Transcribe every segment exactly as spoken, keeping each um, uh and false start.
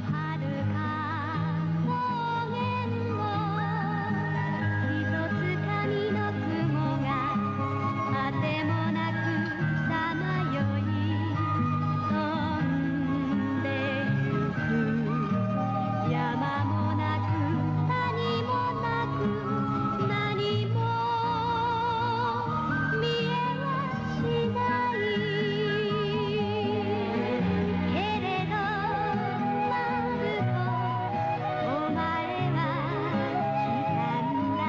はるか草原をひとつかみの雲があてもなくさまよい飛んでゆく。山もなく谷もなく何も見えはしないけれど、まる子、お前は来たんだ。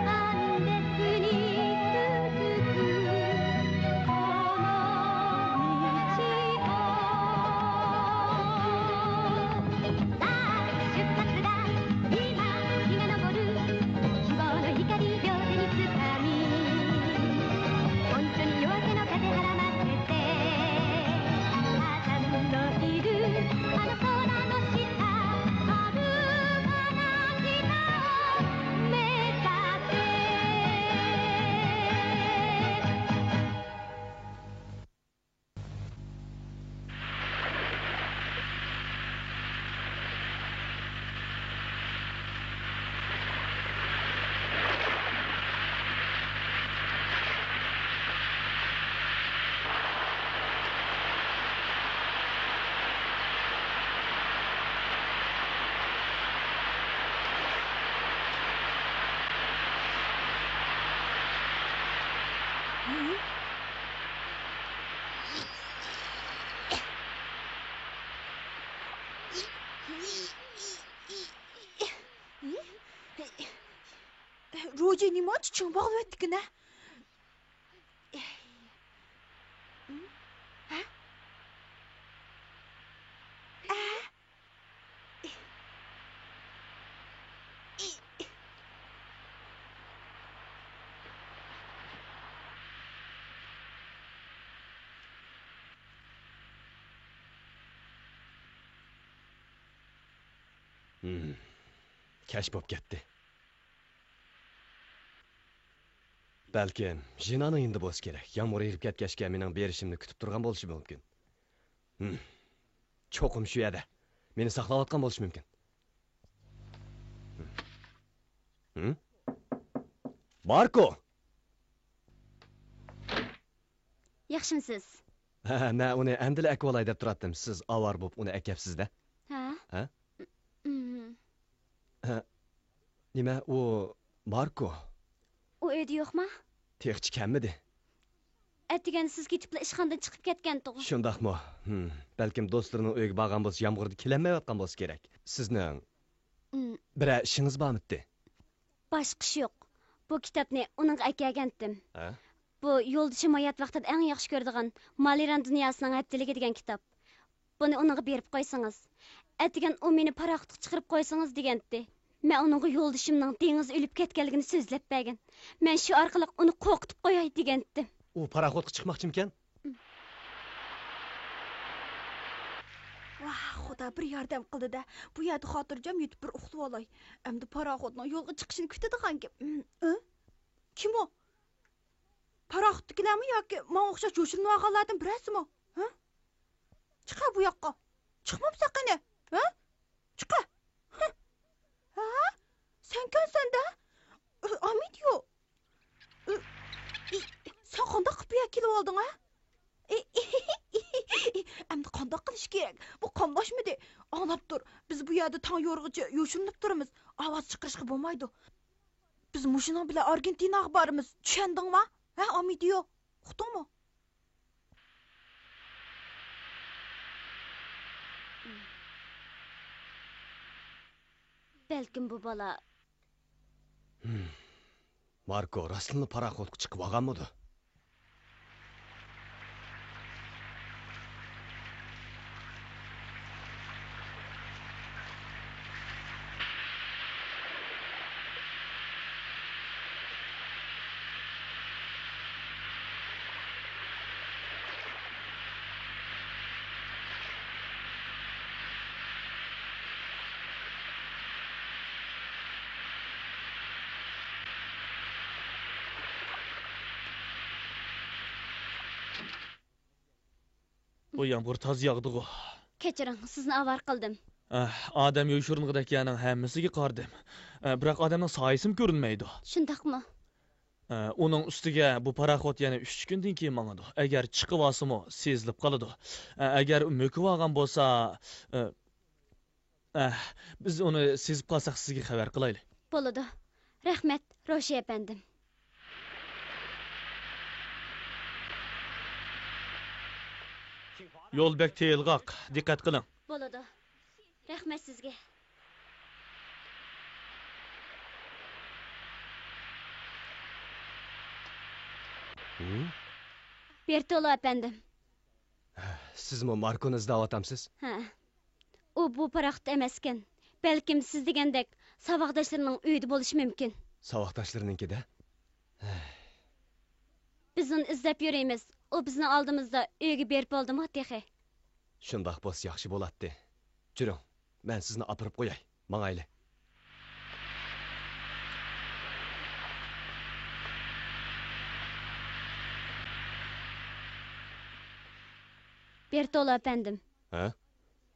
アンデスに続くこの道を。さあ、出発だ。今、日が昇る。希望の光、両手につかみ、本当に夜明けの風はらませて、あたんといるあの空の下、遥かな北を目指せ。روجى نېمانچە چىڭ باغلىۋەتتىكىن ھە؟ ھە؟ ئە؟ ھىم. كەچ بوپ كەتتى. بەلكىم، ژىنانىڭ يېنىدا بولسا كېرەك. يامغۇر ئېرىپ كەتكەچكە مېنىڭ بېرىشىمنى كۈتۈپ تۇرغان بولۇشى مۇمكىن. ھىم. چوقۇم شۇ يەردە. مېنى ساقلاۋاتقان بولۇشى مۇمكىن. ھىم. ھىم؟ ماركو! ياخشىمسىز؟ ھە، مەن ئۇنى ئەمدىلا ئەكىۋالاي دەپ تۇراتتىم. سىز ئاۋارە بولۇپ ئۇنى ئەكەپسىز-دە. ھە؟ ھە؟ ھە. نېمە، ئۇ ماركو؟ ئۇ ئۆيدە يوقما؟ تېخىچە كەلمىدى. ئەتىگەن سىز كېتىپلا ئىشخانىدىن چىقىپ كەتكەنتىغۇ. شۇنداقمۇ؟ ھىم. بەلكىم دوستلىرىنىڭ ئۆيىگە بارغان بولسا، يامغۇردا كېلەلمەيۋاتقان بولسا كېرەك. سىزنىڭ ھىم. بىرەر ئىشىڭىز بارمىدى؟ باشقا ئىش يوق. بۇ كىتابنى ئۇنىڭغا ئەكەلگەنتىم. ھە؟ بۇ يولدىشىم ھايات ۋاقتىدا ئەڭ ياخشى كۆرىدىغان مالىران دۇنياسىنىڭ ھەپتىلىكى دېگەن كىتاب. بۇنى ئۇنىڭغا بېرىپ قويسىڭىز. ئەتىگەن ئۇ مېنى پاراخوتقا چىقىرىپ قويسىڭىز دېگەنتى. مەن ئۇنىڭغا يولدىشىمنىڭ دېڭىزدا ئۆلۈپ كەتكەنلىكىنى سۆزلەپ بەرگەن. مەن شۇ ئارقىلىق ئۇنى قورقۇتۇپ قوياي دېگەنتىم. ئۇ پاراخوتقا چىقماقچىمىكەن؟ ۋاھ، خۇدا بىر ياردەم قىلدى-دە. بۇ يەردە خاتىرجەم يېتىپ بىر ئۇخلىۋالاي. ئەمدى پاراخوتنىڭ يولغا چىقىشىنى كۈتىدىغان گەپ. ئى؟ كىم ئۇ؟ پاراخوتتىكىلەرمۇ ياكى ماڭا ئوخشاش يوشۇرۇنۇۋالغانلاردىن بىرەرسىمۇ؟ ھە؟ چىقە بۇ ياققا. چىقمامسەن قېنى؟ ھە؟ چىقە. ھە؟ سەنكەنسەن-دە؟ ئامىدىيو. سەن قانداق قىلىپ بۇ يەرگە كېلىۋالدىڭ، ھە؟ ئەمدى قانداق قىلىش كېرەك؟ بۇ قاملاشمىدى. ئاڭلاپ تۇر، بىز بۇ يەردە تاڭ يورۇغىچە يوشۇرۇنۇپ تۇرىمىز. ئاۋاز چىقىرىشقا بولمايدۇ. بىز مۇشۇنىڭ بىلەن ئارگېنتىناغا بارىمىز. چۈشەندىڭما؟ ھە، ئامىدىيو؟ ئۇقتۇڭمۇ؟ بەلكىم بۇ بالا. ماركو راستتىنلا پاراخوتقا چىقىپ ئالغانمىدۇ؟ بۇ يامغۇر تازا ياغدىغۇ. كەچۈرۈڭ، سىزنى ئاۋارە قىلدىم. ئەھ، ئادەم يوشۇرۇنغۇدەك يەرنىڭ ھەممىسىگە قارىدىم. ئە، بىراق ئادەمنىڭ سايىسىمۇ كۆرۈنمەيدۇ. شۇنداقمۇ؟ ئە، ئۇنىڭ ئۈستىگە بۇ پاراخوت يەنە ئۈچ كۈندىن كېيىن ماڭىدۇ. ئەگەر چىقىۋالسىمۇ، سېزىلىپ قالىدۇ. ئە، ئەگەر مۆكۈۋالغان بولسا، ئە، ئە، بىز ئۇنى سېزىپ قالساق، سىزگە خەۋەر قىلايلى. بولىدۇ. رەھمەت، روشى ئەپەندىم. يول بەك تېيىلغاق، دىققەت قىلىڭ. بولىدۇ. رەھمەت سىزگە. ھىم؟ بېرتولو ئەپەندىم. سىزمۇ ماركونى ئىزدەۋاتامسىز؟ ھە. ئۇ بۇ پاراخوتتا ئەمەسكەن. بەلكىم سىز دېگەندەك ساۋاقداشلىرىنىڭ ئۆيىدە بولۇشى مۇمكىن. ساۋاقداشلىرىنىڭكىدە؟ بىز ئۇنى ئىزدەپ يۈرىمىز. ئۇ بىزنىڭ ئالدىمىزدا ئۆيگە بېرىپ بولدىمۇ تېخى؟ شۇنداق بولسا ياخشى بولاتتى. جۈرۈڭ، مەن سىزنى ئاپىرىپ قوياي. ماڭايلى. بېرتولو ئەپەندىم. ھە؟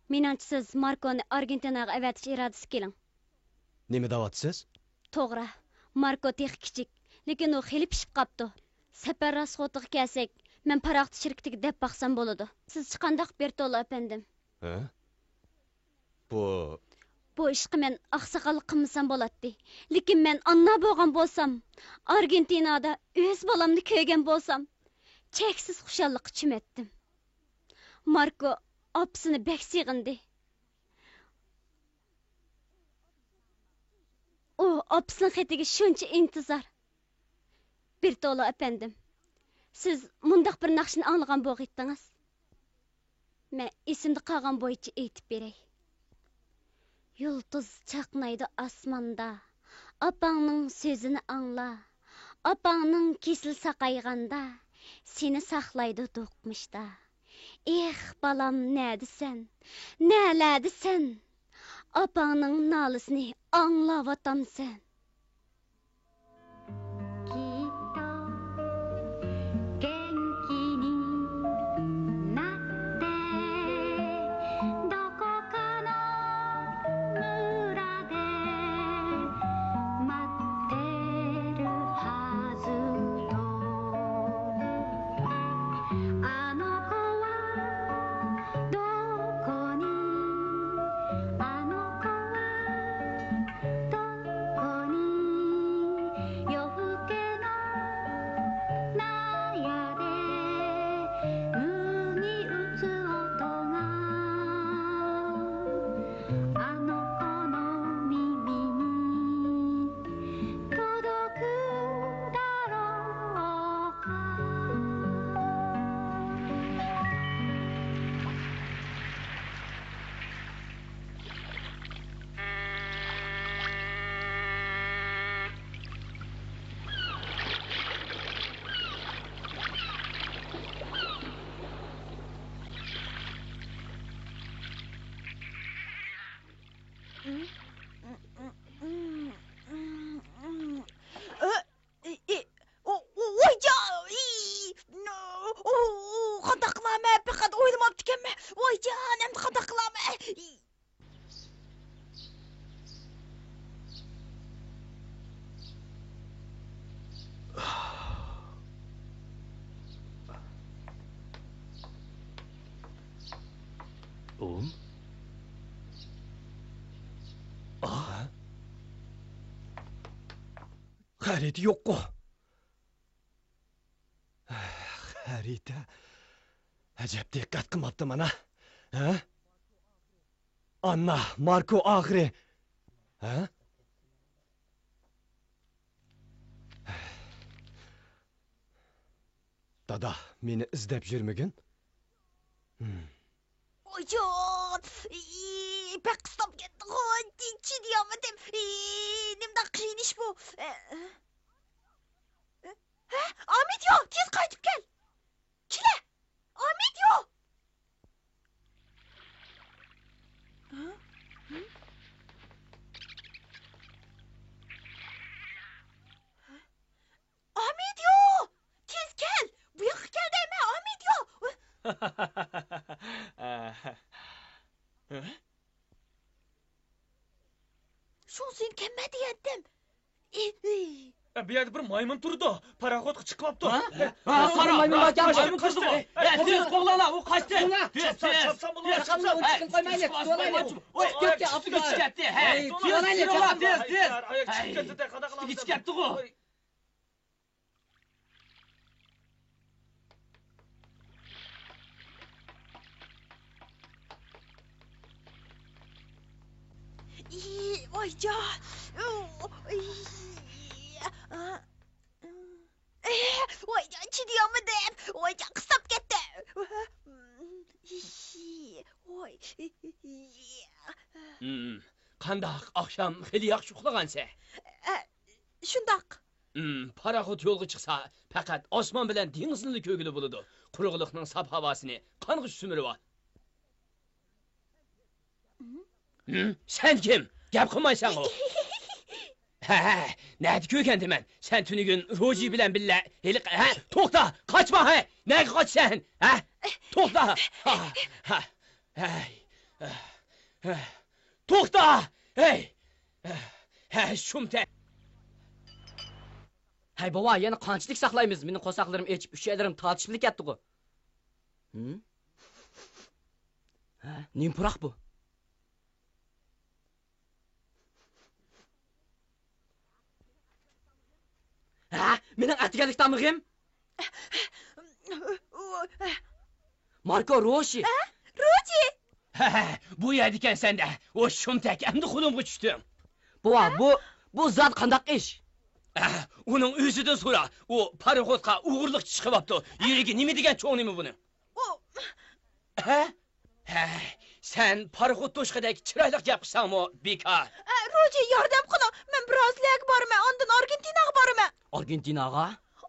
مېنىڭچە، سىز ماركونى ئارگېنتىناغا ئەۋەتىش ئىرادىسى كېلىڭ. نېمە دەۋاتىسىز؟ توغرا، ماركو تېخى كىچىك، لېكىن ئۇ خېلى پىشىپ قاپتۇ. سەپەر راسخوتىغا كەلسەك، مەن پاراخوت شىركىتىگە دەپ باقسام بولىدۇ. سىزچە قانداق، بېرتولو ئەپەندىم؟ ھە؟ بۇ بۇ ئىشقا مەن ئاقساقاللىق قىلمىسام بولاتتى. لېكىن مەن ئاننا بولغان بولسام، ئارگېنتىنادا ئۆز بالامنى كۆرگەن بولسام، چەكسىز خۇشاللىققا چۆمەتتىم. ماركو ئاپىسىنى بەك سېغىندى. ئۇ ئاپىسىنىڭ خېتىگە شۇنچە ئىنتىزار. بېرتولو ئەپەندىم، سىز مۇنداق بىر ناخشىنى ئاڭلىغان بولغىيتتىڭىز. مەن ئېسىمدە قالغان بويىچە ئېيتىپ بېرەي. يۇلتۇز چاقنايدۇ ئاسماندا، ئاپاڭنىڭ سۆزىنى ئاڭلا. ئاپاڭنىڭ كېسىلى ساقايغاندا، سېنى ساقلايدۇ دوقمۇشتا. ئېھ، بالام، نەدىسەن؟ نەلەردىسەن؟ ئاپاڭنىڭ نالىسىنى ئاڭلاۋاتامسەن؟ ئى، ئى، ئۇ، ئۇ، ۋايجان، ئى، نو، ئۇ، ئۇ، قانداق قىلامەن؟ پەقەت ئويلىماپتىكەنمەن. ۋايجان، ئەمدى قانداق قىلامەن؟ ئى. ئۇم؟ ئا؟ خەرىتە يوققۇ؟ خەرىتە. ئەجەب دىققەت قىلماپتىمەن ھە؟ ھە؟ ئاننا، ماركو ئاخىرى. ھە؟ دادا، مېنى ئىزدەپ يۈرمىگىن. ھىم. ۋايجان! ئى، بەك قىستاپ كەتتىغۇ، چىدىيالمىدىم. ئى، نېمانداق قىيىن ئىش بۇ؟ ئە، ئە، ھە؟ ئامىدىيو، تېز قايتىپ كەل! كېلە! ئامىدىيو! ھە؟ ھە؟ ئامىدىيو! تېز كەل! بۇ ياققا كەل دەيمەن، ئامىدىيو! بۇ يەردە بىر مايمۇن تۇرىدۇ، پاراخوتقا چىقىۋاپتۇ. ھە؟ ھە، قارا، مايمۇن باركەن، مايمۇن تۇردىغۇ. ھە، تېز قوغلاڭلار، ئۇ قاچتى. تېز، تېز، تېز. چاپسان، چاپسان بولۇڭ، چاپسان. ھەي، تېز قوغلاڭلار. ئۇ ئاياق چىقىپ كەتتى. ھەي، تېز، تېز، تېز. ئاياق چىقىپ كەتتى، قانداق قىلامسەن؟ ئاياق چىقىپ كەتتى. ئىي، ۋايجان. ئىي، ۋايجان، چىدىيالمىدىم. ۋايجان، قىستاپ كەتتى. ئىي، ۋاي. ھىم، قانداق، ئاخشام خېلى ياخشى ئۇخلىغانسەن؟ ئە، شۇنداق. ھىم، پاراخوت يولغا چىقسا، پەقەت ئاسمان بىلەن دېڭىزنىلا كۆرگىلى بولىدۇ. قۇرۇقلۇقنىڭ ساپ ھاۋاسىنى قانغۇچە سۈمۈرۈۋال. ھىم؟ سەن كىم؟ گەپ قىلمايسەنغۇ؟ ھە، ھە، نەدە كۆرگەندىمەن؟ سەن تۈنۈگۈن روجى بىلەن بىللە ھېلىقى، ھە؟ توختا، قاچما، ھە! نەگە قاچىسەن، ھە؟ توختا! ھە، ھە، ھە، ھە، ھە، توختا! ھەي! ھە، شۇمتەك! ھەي، بوۋا، يەنە قانچىلىك ساقلايمىز؟ مېنىڭ قورساقلىرىم ئېچىپ، ئۈچەيلىرىم تارتىشىپلا كەتتىغۇ. ھىم؟ ھە، نېمە پۇراق بۇ؟ ھە، مېنىڭ ئەتىگەنلىك تامىقىم. ماركو روشى. ھە؟ روشى! ھە، ھە، بۇ يەردىكەنسەن-دە. ئۇ شۇمتەك، ئەمدى قولۇمغا چۈشتۈڭ. بوۋا، بۇ، بۇ زادى قانداق ئىش؟ ھە، ئۇنىڭ ئۆزىدىن سورا. ئۇ پاراخوتقا ئوغرىلىقچە چىقىۋاپتۇ. يۈرىكى نېمە دېگەن چوڭ نېمە بۇنىڭ؟ ئۇ ھە؟ ھە، سەن پاراخوت توشقىدەك چىرايلىق گەپ قىلساڭمۇ بىكار. ئە، روجى، ياردەم قىلىڭ. مەن برازىلىيەگە بارىمەن، ئاندىن ئارگېنتىناغا بارىمەن. ئارگېنتىناغا؟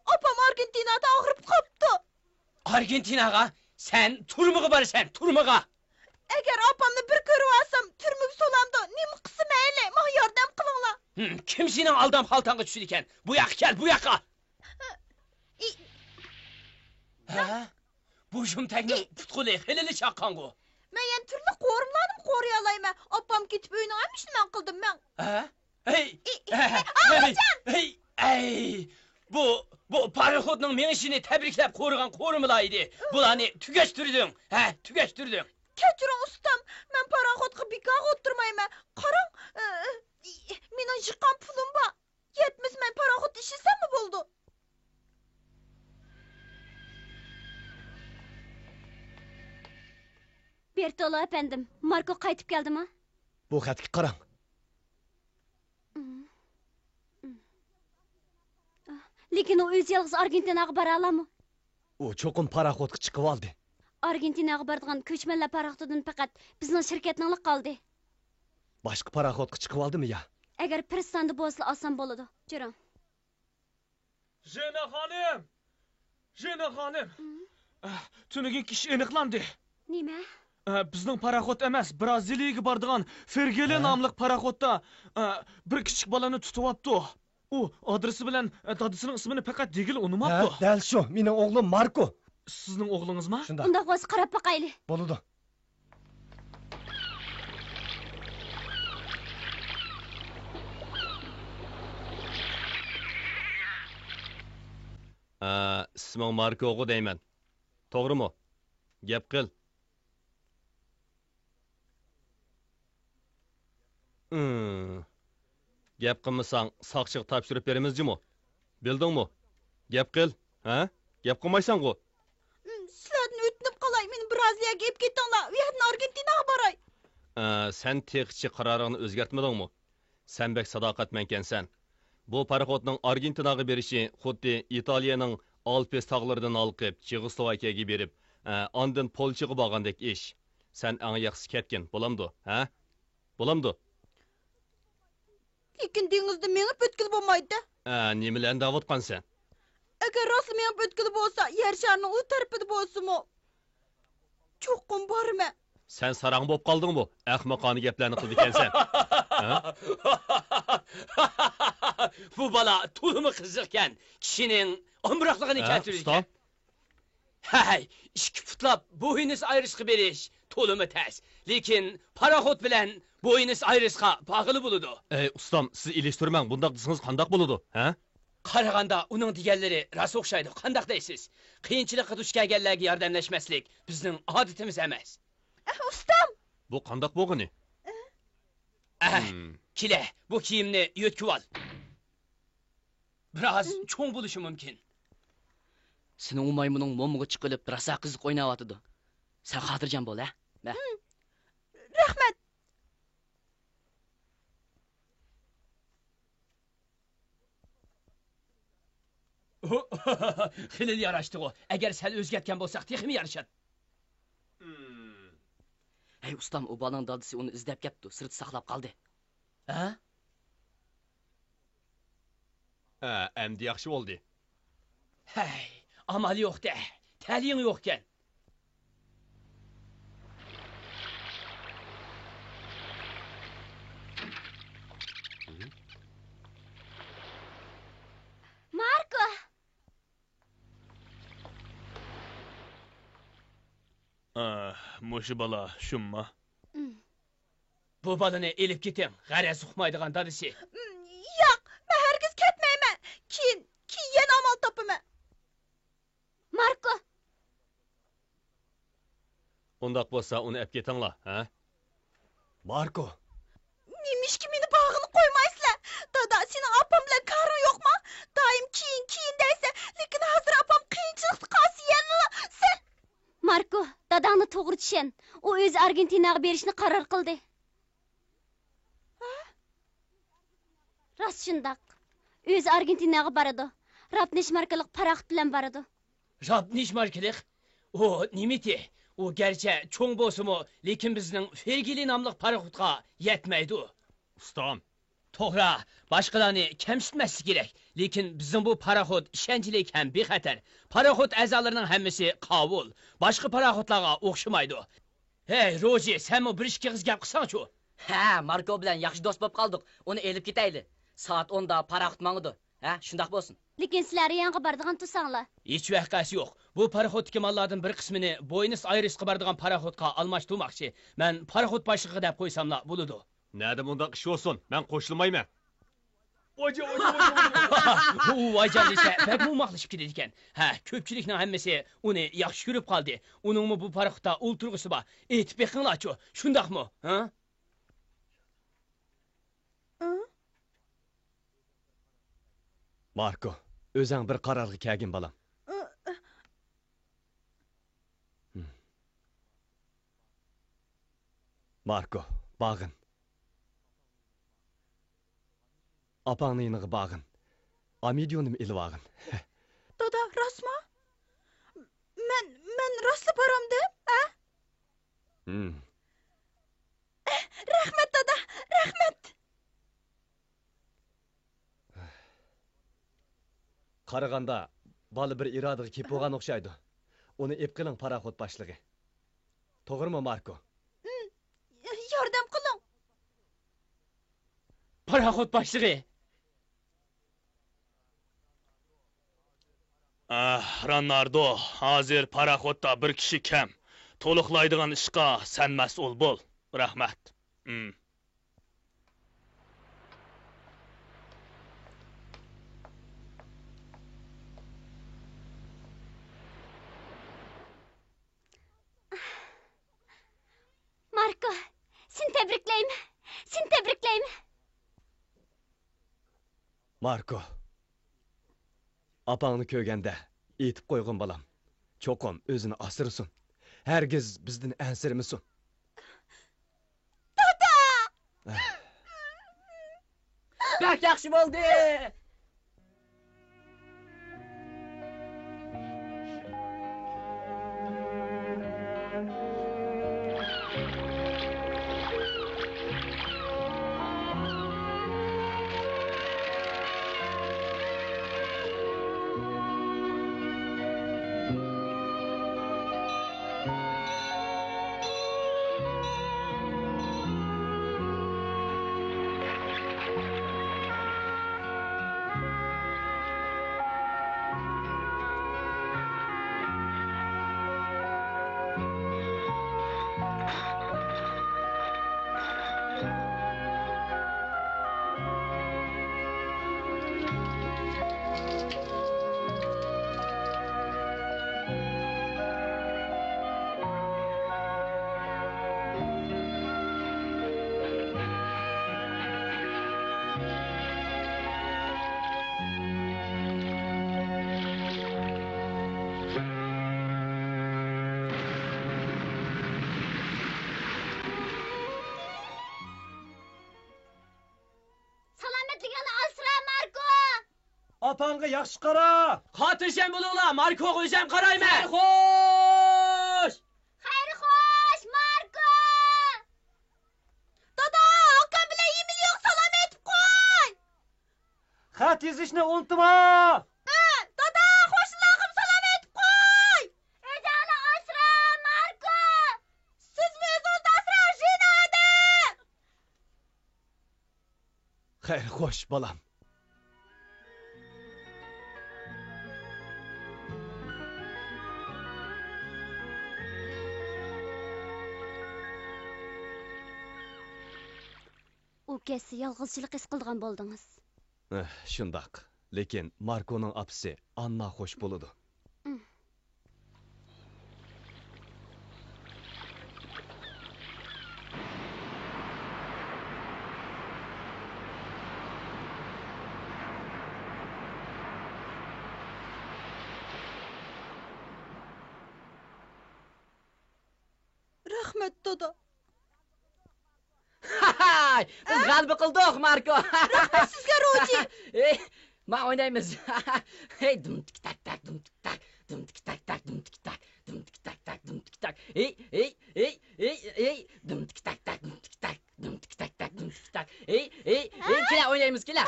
ئاپام ئارگېنتىنادا ئاغرىپ قاپتۇ. ئارگېنتىناغا؟ سەن تۈرمىگە بارىسەن، تۈرمىگە. ئەگەر ئاپامنى بىر كۆرۈۋالسام، تۈرمىگە سولامدۇ. نېمە قىلسا مەيلى، ماڭا ياردەم قىلىڭلار. ھىم، كىم سېنىڭ ئالدام خالتاڭغا چۈشىدىكەن؟ بۇ ياققا كەل، بۇ ياققا. ئى، ھە؟ بۇ شۇمتەكنىڭ پۇت-قولى خېلىلا چاققانغۇ. مەن يەنە تۈرلۈك قورۇملارنىمۇ قورۇيالايمەن. ئاپام كېتىپ ئۆينىڭ ھەممە ئىشىنى مەن قىلدىم مەن. ھە؟ ھەي! ھەي! ھەي! ھەي! بۇ، بۇ پاراخوتنىڭ مېڭىشىنى تەبرىكلەپ قورۇغان قورۇمىلار ئىدى. بۇلارنى تۈگەشتۈردۈڭ. ھە، تۈگەشتۈردۈڭ. كەچۈرۈڭ ئۇستام، مەن پاراخوتقا بىكارغا ئولتۇرمايمەن. قاراڭ، ئى، مېنىڭ يىغقان پۇلۇم بار. يەتمىسە مەن پاراخوتتا ئىشلىسەممۇ بولىدۇ. بېرتولو ئەپەندىم، ماركو قايتىپ كەلدىمۇ؟ بۇ خەتكە قاراڭ. لېكىن ئۇ ئۆزى يالغۇز ئارگېنتىناغا بارالامۇ؟ ئۇ چوقۇم پاراخوتقا چىقىۋالدى. ئارگېنتىناغا بارىدىغان كۆچمەنلەر پاراخوتىدىن پەقەت بىزنىڭ شىركەتنىڭلا قالدى. باشقا پاراخوتقا چىقىۋالدىمۇ يا؟ ئەگەر پىرىستاندا بولسىلا ئالسام بولىدۇ. جۈرۈڭ. ژېنا خانىم! ژېنا خانىم! ئە، تۈنۈگۈنكى ئىش ئېنىقلاندى. نېمە؟ ئە، بىزنىڭ پاراخوت ئەمەس، برازىلىيەگە بارىدىغان فېرگېلى ناملىق پاراخوتتا، ئە، بىر كىچىك بالىنى تۇتۇۋاپتۇ. ئۇ ئادرېسى بىلەن، ئە، دادىسىنىڭ ئىسمىنى پەقەت دېگىلى ئۇنىماپتۇ. ھە، دەل شۇ. مېنىڭ ئوغلۇم ماركو. سىزنىڭ ئوغلىڭىزمۇ؟ شۇنداق. ئۇنداق بولسا قاراپ باقايلى. بولىدۇ. ئە، ئىسمىڭ ماركوغۇ دەيمەن. توغرىمۇ؟ گەپ قىل. ئىم. گەپ قىلمىساڭ، ساقچىغا تاپشۇرۇپ بېرىمىز جۇمۇ. بىلدىڭمۇ؟ گەپ قىل. ھە؟ گەپ قىلمايسەنغۇ؟ ئىم، سىلەردىن ئۆتۈنۈپ قالاي، مېنى برازىلىيەگە ئېلىپ كېتىڭلار، ئۇ يەردىن ئارگېنتىناغا باراي. ئە، سەن تېخىچە قارارىڭنى ئۆزگەرتمىدىڭمۇ؟ سەن بەك ساداقەتمەنكەنسەن. بۇ پاراخوتنىڭ ئارگېنتىناغا بېرىشى خۇددى ئىتالىيەنىڭ ئالپىس تاغلىرىدىن ھالقىپ، چېخوسلوۋاكىيەگە بېرىپ، ئە، ئاندىن پولشىغا بارغاندەك ئىش. سەن ئەڭ ياخشىسى كەتكىن، بولامدۇ، ھە؟ بولامدۇ؟ لېكىن دېڭىزدا مېڭىپ ئۆتكىلى بولمايدۇ. ئە، نېمىلەرنى دەۋاتقانسەن؟ ئەگەر راستلا مېڭىپ ئۆتكىلى بولسا، يەر شارىنىڭ ئۇ تەرىپىدە بولسىمۇ، چوقۇم بارىمەن. سەن ساراڭ بولۇپ قالدىڭمۇ؟ ئەخمىقانە گەپلەرنى قىلىدىكەنسەن. ھە؟ بۇ بالا تولىمۇ قىزىقكەن، كىشىنىڭ ئامراقلىقىنى ھە، كەلتۈرىدىكەن. ئۇستام؟ ھەي، ئىككى پۇتلاپ بوينىس ئايرىسقا بېرىش تولىمۇ تەس. لېكىن پاراخوت بىلەن بوينىس ئايرىسقا بارغىلى بولىدۇ. ئەي، ئۇستام، سىز ئېلىشتۇرماڭ، بۇنداق دېسىڭىز قانداق بولىدۇ، ھە؟ قارىغاندا ئۇنىڭ دېگەنلىرى راست ئوخشايدۇ. قانداق دەيسىز؟ قىيىنچىلىققا دۇچ كەلگەنلەرگە ياردەملەشمەسلىك بىزنىڭ ئادىتىمىز ئەمەس. ئە، ئۇستام! بۇ قانداق بولغىنى؟ ئە، كېلە، بۇ كىيىمنى يۆتكىۋال. بىراز چوڭ بولۇشى مۇمكىن. سېنىڭ ئۇ مايمۇنۇڭ مومىغا چىقىۋېلىپ، راسا قىزىق ئويناۋاتىدۇ. سەن خاتىرجەم بول، ھە؟ مە. رەھمەت. خېلىلا ياراشتىغۇ. ئەگەر سەل ئۆزگەرتكەن بولساق، تېخىمۇ يارىشاتتى. ھەي، ئۇستام، ئۇ بالىنىڭ دادىسى ئۇنى ئىزدەپ كەپتۇ، سىرتتا ساقلاپ قالدى. ھە؟ ھە، ئەمدى ياخشى بولدى. ھەي، ئامال يوق-دە، تەلىيىڭ يوقكەن. ماركو! ئا، مۇشۇ بالا شۇمما؟ بۇ بالىنى ئېلىپ كېتىڭ، غەرەز ئۇقمايدىغان دادىسى. ياق، مەن ھەرگىز كەتمەيمەن. كېيىن، كېيىن يەنە ئامال تاپىمەن. ماركو! ئۇنداق بولسا ئۇنى ئەپ كېتىڭلار، ھە؟ ماركو! نېمىشقا مېنى بارغىلى قويمايسىلەر؟ دادا، سېنىڭ ئاپام بىلەن كارىڭ يوقما؟ دائىم كېيىن، كېيىن دەيسەن، لېكىن ھازىر ئاپام قىيىنچىلىقتا قالسا يەنىلا سەن. ماركو، داداڭنى توغرا چۈشەن. ئۇ ئۆزى ئارگېنتىناغا بېرىشنى قارار قىلدى. ھە؟ راست شۇنداق. ئۆزى ئارگېنتىناغا بارىدۇ. رابنىش ماركىلىق پاراخوت بىلەن بارىدۇ. رابنىش ماركىلىق؟ ئۇ نېمىتى؟ ئۇ گەرچە چوڭ بولسىمۇ، لېكىن بىزنىڭ فېرگىلى ناملىق پاراخوتقا يەتمەيدۇ. ئۇستام. توغرا، باشقىلارنى كەمسىتمەسلىك كېرەك، لېكىن بىزنىڭ بۇ پاراخوت ئىشەنچلىك ھەم بىخەتەر. پاراخوت ئەزالىرىنىڭ ھەممىسى قاۋۇل، باشقا پاراخوتلارغا ئوخشىمايدۇ. ھەي، روژى، سەنمۇ بىر ئىككى ئېغىز گەپ قىلساڭچۇ؟ ھە، ماركو بىلەن ياخشى دوست بولۇپ قالدۇق. ئۇنى ئېلىپ كېتەيلى. سائەت ئوندا پاراخوت ماڭىدۇ. ھە، شۇنداق بولسۇن. لېكىن سىلەر رېيانغا بارىدىغان تۇرساڭلار. ھېچ ۋەقەسى يوق. بۇ پاراخوتتىكى ماللاردىن بىر قىسمىنى بوينس ئايرېسقا بارىدىغان پاراخوتقا ئالماشتۇرماقچى. مەن پاراخوت باشلىقىغا دەپ قويساملا بولىدۇ. نەدە مۇنداق ئىش بولسۇن، مەن قوشۇلمايمەن. ۋاجا، ۋاجا، ۋاجا، ۋاجا. ئۇ ۋايجان دېسە بەكمۇ ئوماقلىشىپ كېتىدىكەن. ھە، كۆپچىلىكنىڭ ھەممىسى ئۇنى ياخشى كۆرۈپ قالدى. ئۇنىڭمۇ بۇ پاراخوتتا ئولتۇرغۇسى بار. ئېيتىپ بېقىڭلارچۇ، شۇنداقمۇ؟ ھە؟ ماركو، ئۆزەڭ بىر قارارغا كەلگىن، بالام. ماركو، بارغىن. ئاپاڭنىڭ يېنىغا بارغىن. ئامىدىيونىمۇ ئېلىۋالغىن. دادا، راستمۇ؟ مەن، مەن راستلا بارامدىم، ھە؟ رەھمەت، دادا، رەھمەت. قارىغاندا، بالا بىر ئىرادىغا كېلىپ بولغان ئوخشايدۇ. ئۇنى ئېلىپ قېلىڭ، پاراخوت باشلىقى. توغرىمۇ، ماركو؟ ياردەم قىلىڭ. پاراخوت باشلىقى! ئاھ، راناردو، ھازىر پاراخوتتا بىر كىشى كەم. تولۇقلايدىغان ئىشقا سەن مەسئۇل بول. رەھمەت. ماركو، سېنى تەبرىكلەيمەن. سېنى تەبرىكلەيمەن. ماركو، ئاپاڭنى كۆرگەندە ئېيتىپ قويغىن، بالام. چوقۇم ئۆزىنى ئاسرىسۇن. ھەرگىز بىزدىن ئەنسىرىمىسۇن. دادا! بەك ياخشى بولدى! ئاپاڭغا ياخشى قارا. خاتىرجەم بولۇڭلار، ماركوغا ئۆزۈم قارايمەن. خەير خوش! خەير خوش، ماركو! دادا، ئاكام بىلەن ئېمىلىياغا سالام ئېيتىپ قوي! خەت يېزىشنى ئۇنتۇما! ھە، دادا، قوشنىلارغىمۇ سالام ئېيتىپ قوي! ئۆزۈڭنى ئاسرا، ماركو! سىزمۇ ئۆزىڭىزنى ئاسراڭ، ژىنا ئادەم! خەير خوش، بالام. ئۇ كەتسە يالغۇزچىلىق ھېس قىلىدىغان بولدىڭىز. ئېھ، شۇنداق. لېكىن ماركونىڭ ئاپىسى ئاننا خوش بولىدۇ. رەھمەت، دادا. ھاي، بىز غەلىبە قىلدۇق، ماركو. رەھمەت سىزگە، روجى. ئېي، ما ئوينايمىز. ھەي، دۇم تىك تاك تاك، دۇم تىك تاك، دۇم تىك تاك تاك، دۇم تىك تاك، دۇم تىك تاك تاك، دۇم تىك تاك. ئېي، ئېي، ئېي، ئېي، ئېي، دۇم تىك تاك تاك، دۇم تىك تاك، دۇم تىك تاك تاك، دۇم تىك تاك. ئېي، ئېي، ئېي، كېلە ئوينايمىز، كېلە.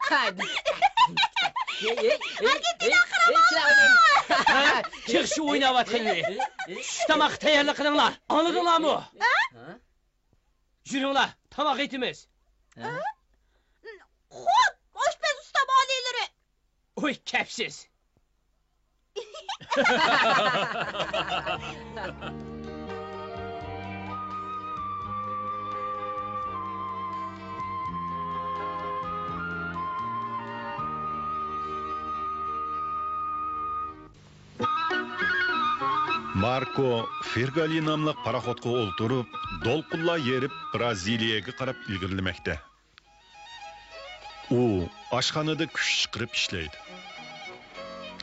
ھاي، دۇم تىك تاك، دۇم تىك تاك. ئېي، ئېي، ئېي، ئېي، ئېي، كېلە ئوينايمىز. ھە؟ چىق شۇ ئويناۋاتقىنىنى. چۈش تاماققا تەييارلىق قىلىڭلار. ئاڭلىدىڭلارمۇ؟ ھە؟ يۈرۈڭلار، تاماق ئېتىمىز. ھە؟ خوپ، ئاشپەز ئۇستام ئالىيلىرى. ئۇي، كەپسىز. ماركو فېرگالى ناملىق پاراخوتقا ئولتۇرۇپ، دولقۇنلار يېرىپ، برازىلىيەگە قاراپ ئىلگىرىلىمەكتە. ئۇ ئاشخانىدا كۈچ چىقىرىپ ئىشلەيدۇ.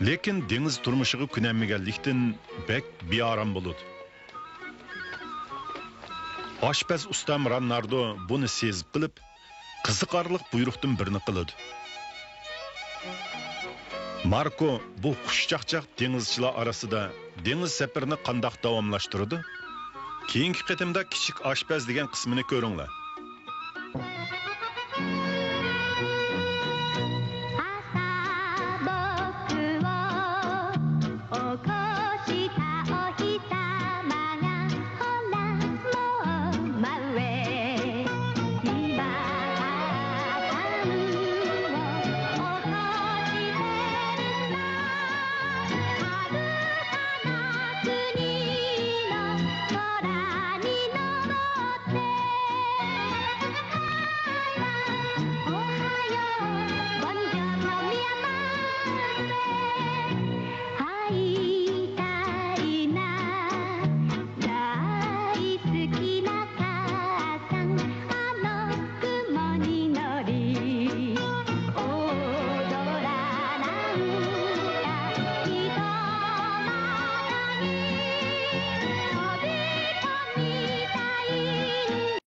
لېكىن دېڭىز تۇرمۇشىغا كۆنەلمىگەنلىكتىن، بەك بىئارام بولىدۇ. ئاشپەز ئۇستام رانناردو بۇنى سېزىپ قېلىپ، قىزىقارلىق بۇيرۇقتىن بىرنى قىلىدۇ. ماركو بۇ خۇشچاقچاق دېڭىزچىلار ئارىسىدا دېڭىز سەپىرىنى قانداق داۋاملاشتۇرىدۇ؟ كېيىنكى قېتىمدا كىچىك ئاشپەز دېگەن قىسمىنى كۆرۈڭلار.